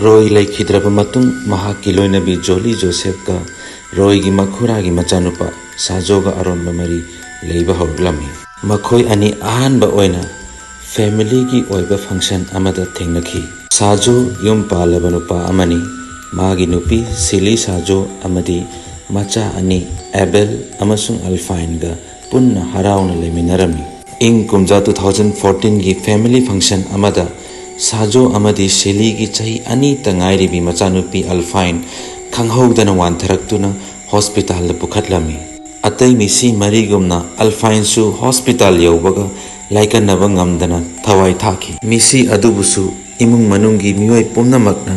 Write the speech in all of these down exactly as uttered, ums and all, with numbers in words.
ꯔꯣꯏ ꯂꯩꯈꯤꯗ꯭ꯔꯕ ꯃꯇꯨꯡ, ꯃꯍꯥꯛꯀꯤ ꯂꯣꯏꯅꯕꯤ ꯖꯣꯂꯤ ꯖꯣꯁꯦꯐꯀ ꯔꯣꯏꯒꯤ ꯃꯈꯨꯔꯥꯒꯤ ꯃꯆꯥꯅꯨꯄꯥ ꯁꯥꯖꯣꯒ ꯑꯔꯣꯟꯕ ꯃꯔꯤ ꯂꯩꯕ ꯍꯧꯔꯛꯂꯝꯃꯤ꯫ ꯃꯈꯣꯏ ꯑꯅꯤ ꯑꯍꯥꯟꯕ ꯑꯣꯏꯅ ꯐꯦꯃꯤꯂꯤꯒꯤ ꯑꯣꯏꯕ ꯐꯪꯁꯟ ꯑꯃꯗ ꯊꯦꯡꯅꯈꯤ꯫ ꯁꯥꯖꯣ ꯌꯨꯝ ꯄꯥꯜꯂꯕ ꯅꯨꯄꯥ ꯑꯃꯅꯤ꯫ ꯃꯥꯒꯤ ꯅꯨꯄꯤ ꯁꯤꯂꯤ ꯁꯥꯖꯣ ꯑꯃꯗꯤ ꯃꯆꯥ ꯑꯅꯤ, ꯑꯦꯕꯦꯜ ꯑꯃꯁꯨꯡ ꯑꯜꯐꯥꯏꯟꯒ ꯄꯨꯟꯅ ꯍꯔꯥꯎꯅ ꯂꯩꯃꯤꯟꯅꯔꯝꯃꯤ꯫ ꯏꯪ ꯀꯨꯝꯖꯥ two thousand fourteen ꯒꯤ ꯐꯦꯃꯤꯂꯤ ꯐꯪꯁꯟ ꯑꯃꯗ ꯁꯥꯖꯣ ꯑꯃꯗꯤ ꯁꯤꯂꯤꯒꯤ ꯆꯍꯤ ꯑꯅꯤꯇ ꯉꯥꯏꯔꯤꯕꯤ ꯃꯆꯥꯅꯨꯄꯤ ꯑꯜꯐꯥꯏꯟ ꯈꯪꯍꯧꯗꯅ ꯋꯥꯟꯊꯔꯛꯇꯨꯅ ꯍꯣꯁꯄꯤꯇꯥꯜꯗ ꯄꯨꯈꯠꯂꯝꯃꯤ꯫ ꯑꯇꯩ ꯃꯤꯁꯤ ꯃꯔꯤꯒꯨꯝꯅ ꯑꯜꯐꯥꯏꯟꯁꯨ ꯍꯣꯁꯄꯤꯇꯥꯜ ꯌꯧꯕꯒ ꯂꯥꯏꯀꯠꯅꯕ ꯉꯝꯗꯅ ꯊꯋꯥꯏ ꯊꯥꯈꯤ꯫ ꯃꯤꯁꯤ ꯑꯗꯨꯕꯨꯁꯨ ꯏꯃꯨꯡ ꯃꯅꯨꯡꯒꯤ ꯃꯤꯑꯣꯏ ꯄꯨꯝꯅꯃꯛꯅ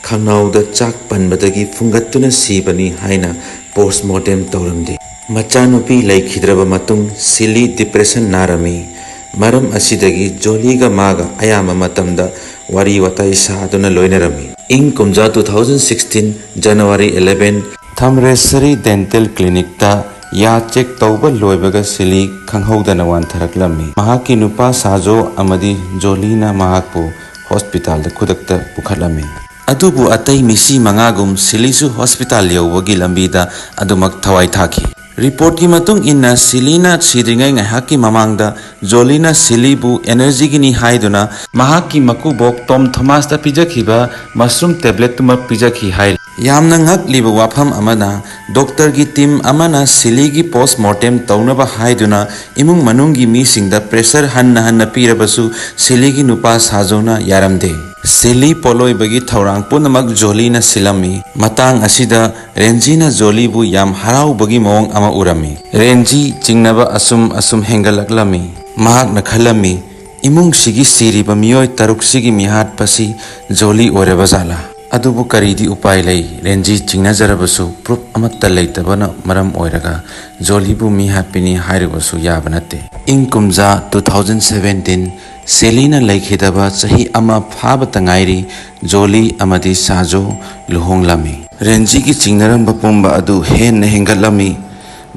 ꯈꯪꯅꯥꯎꯗ ꯆꯥꯛ ꯄꯟꯕꯗꯒꯤ ꯐꯨꯡꯒꯠꯇꯨꯅ ꯁꯤꯕꯅꯤ ꯍꯥꯏꯅ ꯄꯣꯁꯃꯣꯔꯇꯦꯝ ꯇꯧꯔꯝꯗꯦ꯫ ꯃꯆꯥꯅꯨꯄꯤ ꯂꯩꯈꯤꯗ꯭ꯔꯕ ꯃꯇꯨꯡ ꯁꯤꯂꯤ ꯗꯤꯄ꯭ꯔꯦꯁꯟ ꯅꯥꯔꯝꯃꯤ꯫ ꯃꯔꯝ ꯑꯁꯤꯗꯒꯤ ꯖꯣꯂꯤꯒ ꯃꯥꯒ ꯑꯌꯥꯝꯕ ꯃꯇꯝꯗ ꯋꯥꯔꯤ ꯋꯥꯇꯥꯏ ꯁꯥꯗꯨꯅ ꯂꯣꯏꯅꯔꯝꯃꯤ꯫ ꯏꯪ ꯀꯨꯝꯖꯥ two thousand sixteen January eleven, ꯊꯝꯔꯦꯁꯔꯤ ꯗꯦꯟꯇꯦꯜ ꯀ꯭ꯂꯤꯅꯤꯛꯇ ꯌꯥ ꯆꯦꯛ ꯇꯧꯕ ꯂꯣꯏꯕꯒ ꯁꯤꯂꯤ ꯈꯪꯍꯧꯗꯅ ꯋꯥꯟꯊꯔꯛꯂꯝꯃꯤ꯫ ꯃꯍꯥꯛꯀꯤ ꯅꯨꯄꯥ ꯁꯥꯖꯣ ꯑꯃꯗꯤ ꯖꯣꯂꯤꯅ ꯃꯍꯥꯛꯄꯨ ꯍꯣꯁꯄꯤꯇꯥꯜꯗ ꯈꯨꯗꯛꯇ ꯄꯨꯈꯠꯂꯝꯃꯤ꯫ ꯑꯗꯨꯕꯨ ꯑꯇꯩ ꯃꯤꯁꯤ ꯃꯉꯥꯒꯨꯝ ꯁꯤꯂꯤꯁꯨ ꯍꯣꯁꯄꯤꯇꯥꯜ ꯌꯧꯕꯒꯤ ꯂꯝꯕꯤꯗ ꯑꯗꯨꯃꯛ ꯊꯋꯥꯏ ꯊꯥꯈꯤ꯫ ꯔꯤꯄꯣꯔꯠꯀꯤ ꯃꯇꯨꯡ ꯏꯟꯅ, ꯁꯤꯂꯤꯅ ꯁꯤꯗ꯭ꯔꯤꯉꯩ ꯉꯥꯏꯍꯥꯛꯀꯤ ꯃꯃꯥꯡꯗ ꯖꯣꯂꯤꯅ ꯁꯤꯂꯤꯕꯨ ꯑꯦꯅꯔꯖꯤꯒꯤꯅꯤ ꯍꯥꯏꯗꯨꯅ ꯃꯍꯥꯛꯀꯤ ꯃꯀꯨꯕꯣꯛ ꯇꯣꯝ ꯊꯣꯃꯥꯁꯇ ꯄꯤꯖꯈꯤꯕ ꯃꯁꯔꯨꯝ ꯇꯦꯕ꯭ꯂꯦꯠꯇꯨꯃꯛ ꯄꯤꯖꯈꯤ ꯍꯥꯏꯔꯤ꯫ ꯌꯥꯝꯅ ꯉꯛꯂꯤꯕ ꯋꯥꯐꯝ ꯑꯃꯅ, ꯗꯣꯛꯇꯔꯒꯤ ꯇꯤꯝ ꯑꯃꯅ ꯁꯤꯂꯤꯒꯤ ꯄꯣꯁꯃꯣꯔꯇꯦꯝ ꯇꯧꯅꯕ ꯍꯥꯏꯗꯨꯅ ꯏꯃꯨꯡ ꯃꯅꯨꯡꯒꯤ ꯃꯤꯁꯤꯡꯗ ꯄ꯭ꯔꯦꯁꯔ ꯍꯟꯅ ꯍꯟꯅ ꯄꯤꯔꯕꯁꯨ ꯁꯤꯂꯤꯒꯤ ꯅꯨꯄꯥ ꯁꯥꯖꯣꯅ ꯌꯥꯔꯝꯗꯦ꯫ ꯁꯤꯂꯤ ꯄꯣꯠꯂꯣꯏꯕꯒꯤ ꯊꯧꯔꯥꯡ ꯄꯨꯝꯅꯃꯛ ꯖꯣꯂꯤꯅ ꯁꯤꯜꯂꯝꯃꯤ꯫ ꯃꯇꯥꯡ ꯑꯁꯤꯗ ꯔꯦꯟꯖꯤꯅ ꯖꯣꯂꯤꯕꯨ ꯌꯥꯝ ꯍꯔꯥꯎꯕꯒꯤ ꯃꯑꯣꯡ ꯑꯃ ꯎꯔꯝꯃꯤ꯫ ꯔꯦꯟꯖꯤ ꯆꯤꯡꯅꯕ ꯑꯁꯨꯝ ꯑꯁꯨꯝ ꯍꯦꯟꯒꯠꯂꯛꯂꯝꯃꯤ꯫ ꯃꯍꯥꯛꯅ ꯈꯜꯂꯝꯃꯤ, "ꯏꯃꯨꯡꯁꯤꯒꯤ ꯁꯤꯔꯤꯕ ꯃꯤꯑꯣꯏ ꯇꯔꯨꯛꯁꯤꯒꯤ ꯃꯤꯍꯥꯠꯄꯁꯤ ꯖꯣꯂꯤ ꯑꯣꯏꯔꯕ ꯖꯥꯠꯂꯥ?" ꯑꯗꯨꯕꯨ ꯀꯔꯤꯗꯤ ꯎꯄꯥꯏ ꯂꯩ? ꯔꯦꯟꯖꯤ ꯆꯤꯡꯅꯖꯔꯕꯁꯨ ꯄ꯭ꯔꯨꯐ ꯑꯃꯠꯇ ꯂꯩꯇꯕꯅ ꯃꯔꯝ ꯑꯣꯏꯔꯒ ꯖꯣꯂꯤꯕꯨ ꯃꯤ ꯍꯥꯠꯄꯤꯅꯤ ꯍꯥꯏꯔꯨꯕꯁꯨ ꯌꯥꯕ ꯅꯠꯇꯦ꯫ ꯏꯪ ꯀꯨꯝꯖꯥ two thousand seventeen, ꯁꯦꯂꯤꯅ ꯂꯩꯈꯤꯗꯕ ꯆꯍꯤ ꯑꯃ ꯐꯥꯕꯇ ꯉꯥꯏꯔꯤ, ꯖꯣꯂꯤ ꯑꯃꯗꯤ ꯁꯥꯖꯣ ꯂꯨꯍꯣꯡꯂꯝꯃꯤ꯫ ꯔꯦꯟꯖꯤꯒꯤ ꯆꯤꯡꯅꯔꯝꯕ ꯄꯨꯝꯕ ꯑꯗꯨ ꯍꯦꯟꯅ ꯍꯦꯟꯒꯠꯂꯝꯃꯤ꯫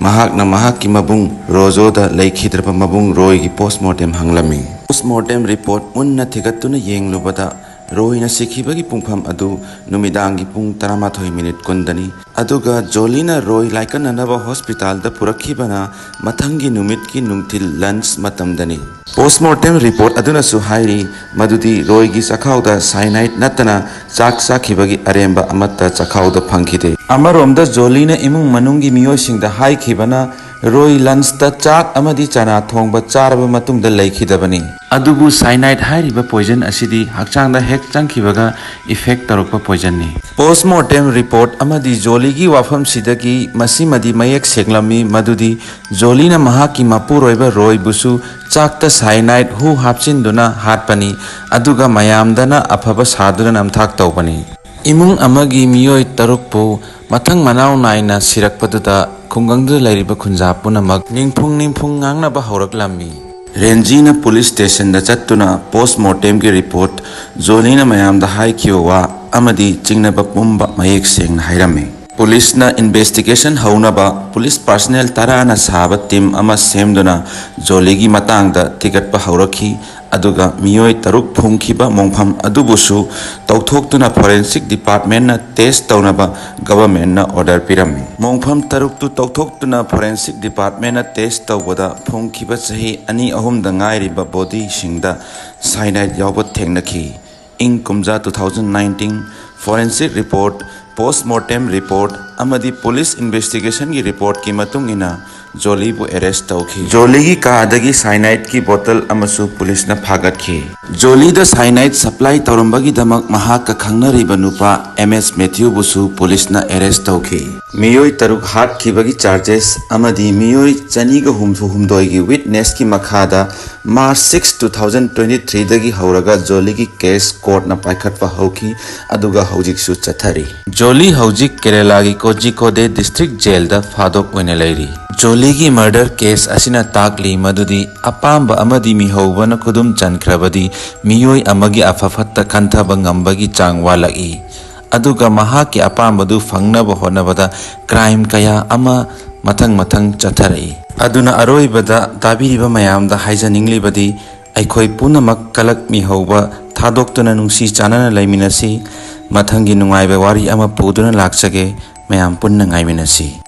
ꯃꯍꯥꯛꯅ ꯃꯍꯥꯛꯀꯤ ꯃꯕꯨꯡ ꯔꯣꯖꯣꯗ ꯂꯩꯈꯤꯗ꯭ꯔꯕ ꯃꯕꯨꯡ ꯔꯣꯏꯒꯤ ꯄꯣꯁꯃꯣꯔꯇꯦꯝ ꯍꯪꯂꯝꯃꯤ꯫ ꯄꯣꯁꯃꯣꯔꯇꯦꯝ ꯔꯤꯄꯣꯔꯠ ꯃꯨꯟꯅ ꯊꯤꯒꯠꯇꯨꯅ ꯌꯦꯡꯂꯨꯕꯗ, ꯔꯣꯏꯅ ꯁꯤꯈꯤꯕꯒꯤ ꯄꯨꯡꯐꯝ ꯑꯗꯨ ꯅꯨꯃꯤꯗꯥꯡꯒꯤ ꯄꯨꯡ ꯇꯔꯥꯃꯥꯊꯣꯏ ꯃꯤꯅꯤꯠ ꯀꯨꯟꯗꯅꯤ꯫ ꯑꯗꯨꯒ ꯖꯣꯂꯤꯅ ꯔꯣꯏ ꯂꯥꯏꯀꯠꯅꯅꯕ ꯍꯣꯁꯄꯤꯇꯥꯜꯗ ꯄꯨꯔꯛꯈꯤꯕꯅ ꯃꯊꯪꯒꯤ ꯅꯨꯃꯤꯠꯀꯤ ꯅꯨꯡꯊꯤꯜ ꯂꯟꯆ ꯃꯇꯝꯗꯅꯤ꯫ ꯄꯣꯁꯃꯣꯔꯇꯦꯝ ꯔꯤꯄꯣꯔꯠ ꯑꯗꯨꯅꯁꯨ ꯍꯥꯏꯔꯤ ꯃꯗꯨꯗꯤ ꯔꯣꯏꯒꯤ ꯆꯥꯛꯈꯥꯎꯗ ꯁꯥꯏꯅꯥꯏꯠ ꯅꯠꯇꯅ ꯆꯥꯛ ꯆꯥꯈꯤꯕꯒꯤ ꯑꯔꯦꯝꯕ ꯑꯃꯠꯇ ꯆꯥꯛꯈꯥꯎꯗ ꯐꯪꯈꯤꯗꯦ꯫ ꯑꯃꯔꯣꯝꯗ ꯖꯣꯂꯤꯅ ꯏꯃꯨꯡ ꯃꯅꯨꯡꯒꯤ ꯃꯤꯑꯣꯏꯁꯤꯡꯗ ꯍꯥꯏꯈꯤꯕꯅ ꯔꯣꯏ ꯂꯟꯆꯇ ꯆꯥꯛ ꯑꯃꯗꯤ ꯆꯅꯥ ꯊꯣꯡꯕ ꯆꯥꯔꯕ ꯃꯇꯨꯡꯗ ꯂꯩꯈꯤꯗꯕꯅꯤ꯫ ꯑꯗꯨꯕꯨ ꯁꯥꯏꯅꯥꯏꯠ ꯍꯥꯏꯔꯤꯕ ꯄꯣꯏꯖꯟ ꯑꯁꯤꯗꯤ ꯍꯛꯆꯥꯡꯗ ꯍꯦꯛ ꯆꯪꯈꯤꯕꯒ ꯏꯐꯦꯛ ꯇꯧꯔꯛꯄ ꯄꯣꯏꯖꯟꯅꯤ꯫ ꯄꯣꯁꯃꯣꯔꯇꯦꯝ ꯔꯤꯄꯣꯔꯠ ꯑꯃꯗꯤ ꯖꯣꯂꯤꯒꯤ ꯋꯥꯐꯝꯁꯤꯗꯒꯤ ꯃꯁꯤꯃꯗꯤ ꯃꯌꯦꯛ ꯁꯦꯡꯂꯝꯃꯤ ꯃꯗꯨꯗꯤ ꯖꯣꯂꯤꯅ ꯃꯍꯥꯛꯀꯤ ꯃꯄꯨꯔꯣꯏꯕ ꯔꯣꯏꯕꯨꯁꯨ ꯆꯥꯛꯇ ꯁꯥꯏꯅꯥꯏꯠ ꯍꯨ ꯍꯥꯞꯆꯤꯟꯗꯨꯅ ꯍꯥꯠꯄꯅꯤ, ꯑꯗꯨꯒ ꯃꯌꯥꯝꯗꯅ ꯑꯐꯕ ꯁꯥꯗꯨꯅ ꯅꯝꯊꯥꯛ ꯇꯧꯕꯅꯤ꯫ ꯏꯃꯨꯡ ꯑꯃꯒꯤ ꯃꯤꯑꯣꯏ ꯇꯔꯨꯛꯄꯨ ꯃꯊꯪ ꯃꯅꯥꯎ ꯅꯥꯏꯅ ꯁꯤꯔꯛꯄꯗꯨꯗ ꯈꯨꯡꯒꯪꯗꯨꯗ ꯂꯩꯔꯤꯕ ꯈꯨꯟꯖꯥ ꯄꯨꯝꯅꯃꯛ ꯅꯤꯡꯐꯨꯡ ꯅꯤꯡꯐꯨꯡ ꯉꯥꯡꯅꯕ ꯍꯧꯔꯛꯂꯝꯃꯤ꯫ ꯔꯦꯟꯖꯤꯅ ꯄꯨꯂꯤꯁ ꯁ꯭ꯇꯦꯁꯟꯗ ꯆꯠꯇꯨꯅ ꯄꯣꯁꯃꯣꯔꯇꯦꯝꯒꯤ ꯔꯤꯄꯣꯔꯠ ꯖꯣꯂꯤꯅ ꯃꯌꯥꯝꯗ ꯍꯥꯏꯈꯤꯕ ꯋꯥ ꯑꯃꯗꯤ ꯆꯤꯡꯅꯕ ꯄꯨꯝꯕ ꯃꯌꯦꯛ ꯁꯦꯡꯅ ꯍꯥꯏꯔꯝꯃꯤ꯫ ꯄꯨꯂꯤꯁꯅ ꯏꯟꯚꯦꯁꯇꯤꯒꯦꯁꯟ ꯍꯧꯅꯕ ꯄꯨꯂꯤꯁ ꯄꯥꯔꯁꯅꯦꯜ ꯇꯔꯥꯅ ꯁꯥꯕ ꯇꯤꯝ ꯑꯃ ꯁꯦꯝꯗꯨꯅ ꯖꯣꯂꯤꯒꯤ ꯃꯇꯥꯡꯗ ꯊꯤꯒꯠꯄ ꯍꯧꯔꯛꯈꯤ, ꯑꯗꯨꯒ ꯃꯤꯑꯣꯏ ꯇꯔꯨꯛ ꯐꯨꯝꯈꯤꯕ ꯃꯣꯡꯐꯝ ꯑꯗꯨꯕꯨꯁꯨ ꯇꯧꯊꯣꯛꯇꯨꯅ ꯐꯣꯔꯦꯟꯁꯤꯛ ꯗꯤꯄꯥꯔꯠꯃꯦꯟꯅ ꯇꯦꯁ ꯇꯧꯅꯕ ꯒꯚꯔꯟꯃꯦꯟꯠꯅ ꯑꯣꯔꯗꯔ ꯄꯤꯔꯝꯃꯤ꯫ ꯃꯣꯡꯐꯝ ꯇꯔꯨꯛꯇꯨ ꯇꯧꯊꯣꯛꯇꯨꯅ ꯐꯣꯔꯦꯟꯁꯤꯛ ꯗꯤꯄꯥꯔꯠꯃꯦꯟꯠꯅ ꯇꯦꯁ ꯇꯧꯕꯗ ꯐꯨꯝꯈꯤꯕ ꯆꯍꯤ ꯑꯅꯤ ꯑꯍꯨꯝꯗ ꯉꯥꯏꯔꯤꯕ ꯕꯣꯗꯤꯁꯤꯡꯗ ꯁꯥꯏꯅꯥꯏꯠ ꯌꯥꯎꯕ ꯊꯦꯡꯅꯈꯤ꯫ ꯏꯪ ꯀꯨꯝꯖꯥ two thousand nineteen forensic report, postmortem report ꯑꯃꯗꯤ ꯄꯨꯂꯤꯁ ꯏꯟꯚꯦꯁꯇꯤꯒꯦꯁꯟꯒꯤ ꯔꯤꯄꯣꯔꯠꯀꯤ ꯃꯇꯨꯡ ꯏꯟꯅ ꯖꯣꯂꯤꯕꯨ ꯑꯦꯔꯦꯁ ꯇꯧꯈꯤ꯫ ꯖꯣꯂꯤꯒꯤ ꯀꯥꯗꯒꯤ ꯁꯥꯏꯅꯥꯏꯠꯀꯤ ꯕꯣꯇꯜ ꯑꯃꯁꯨ ꯄꯨꯂꯤꯁꯅ ꯐꯥꯒꯠꯈꯤ꯫ ꯖꯣꯂꯤꯗ ꯁꯥꯏꯅꯥꯏꯠ ꯁꯄ꯭ꯂꯥꯏ ꯇꯧꯔꯝꯕꯒꯤꯗꯃꯛ ꯃꯍꯥꯛꯀ ꯈꯪꯅꯔꯤꯕ ꯅꯨꯄꯥ ꯑꯦꯝ ꯑꯦꯁ ꯃꯦꯊ꯭ꯌꯨꯕꯨꯁꯨ ꯄꯨꯂꯤꯁꯅ ꯑꯦꯔꯦꯁ ꯇꯧꯈꯤ꯫ ꯃꯤꯑꯣꯏ ꯇꯔꯨꯛ ꯍꯥꯠꯈꯤꯕꯒꯤ ꯆꯥꯔꯖꯦꯁ ꯑꯃꯗꯤ ꯃꯤꯑꯣꯏ ꯆꯅꯤꯒ ꯍꯨꯝꯐꯨ ꯍꯨꯝꯗꯣꯏꯒꯤ ꯋꯤꯠꯅꯦꯁꯀꯤ ꯃꯈꯥꯗ March six, two thousand twenty-threeꯗꯒꯤ ꯍꯧꯔꯒ ꯖꯣꯂꯤꯒꯤ ꯀꯦꯁ ꯀꯣꯔꯠꯅ ꯄꯥꯏꯈꯠꯄ ꯍꯧꯈꯤ, ꯑꯗꯨꯒ ꯍꯧꯖꯤꯛꯁꯨ ꯆꯠꯊꯔꯤ꯫ ꯖꯣꯂꯤ ꯍꯧꯖꯤꯛ ꯀꯦꯔꯦꯂꯥꯒꯤ ꯀꯣꯖꯤꯀꯣꯗꯦ ꯗꯤꯁꯇ꯭ꯔꯤꯛ ꯖꯦꯜꯗ ꯐꯥꯗꯣꯛ ꯑꯣꯏꯅ ꯂꯩꯔꯤ꯫ ꯖꯣꯂꯤꯒꯤ ꯃꯔꯗꯔ ꯀꯦꯁ ꯑꯁꯤꯅ ꯇꯥꯛꯂꯤ ꯃꯗꯨꯗꯤ ꯑꯄꯥꯝꯕ ꯑꯃꯗꯤ ꯃꯤꯍꯧꯕꯅ ꯈꯨꯗꯨꯝ ꯆꯟꯈ꯭ꯔꯕꯗꯤ ꯃꯤꯑꯣꯏ ꯑꯃꯒꯤ ꯑꯐ ꯐꯠꯇ ꯈꯟꯊꯕ ꯉꯝꯕꯒꯤ ꯆꯥꯡ ꯋꯥꯠꯂꯛꯏ, ꯑꯗꯨꯒ ꯃꯍꯥꯛꯀꯤ ꯑꯄꯥꯝꯕꯗꯨ ꯐꯪꯅꯕ ꯍꯣꯠꯅꯕꯗ ꯀ꯭ꯔꯥꯏꯝ ꯀꯌꯥ ꯑꯃ ꯃꯊꯪ ꯃꯊꯪ ꯆꯠꯊꯔꯛꯏ꯫ ꯑꯗꯨꯅ ꯑꯔꯣꯏꯕꯗ ꯇꯥꯕꯤꯔꯤꯕ ꯃꯌꯥꯝꯗ ꯍꯥꯏꯖꯅꯤꯡꯂꯤꯕꯗꯤ ꯑꯩꯈꯣꯏ ꯄꯨꯝꯅꯃꯛ ꯀꯂꯛ ꯃꯤꯍꯧꯕ ꯊꯥꯗꯣꯛꯇꯨꯅ ꯅꯨꯡꯁꯤ ꯆꯥꯟꯅꯅ ꯂꯩꯃꯤꯟꯅꯁꯤ꯫ ꯃꯊꯪꯒꯤ ꯅꯨꯡꯉꯥꯏꯕ ꯋꯥꯔꯤ ꯑꯃ ꯄꯨꯗꯨꯅ ꯂꯥꯛꯆꯒꯦ꯫ ꯃꯌꯥꯝ ꯄꯨꯟꯅ ꯉꯥꯏꯃꯤꯟꯅꯁꯤ꯫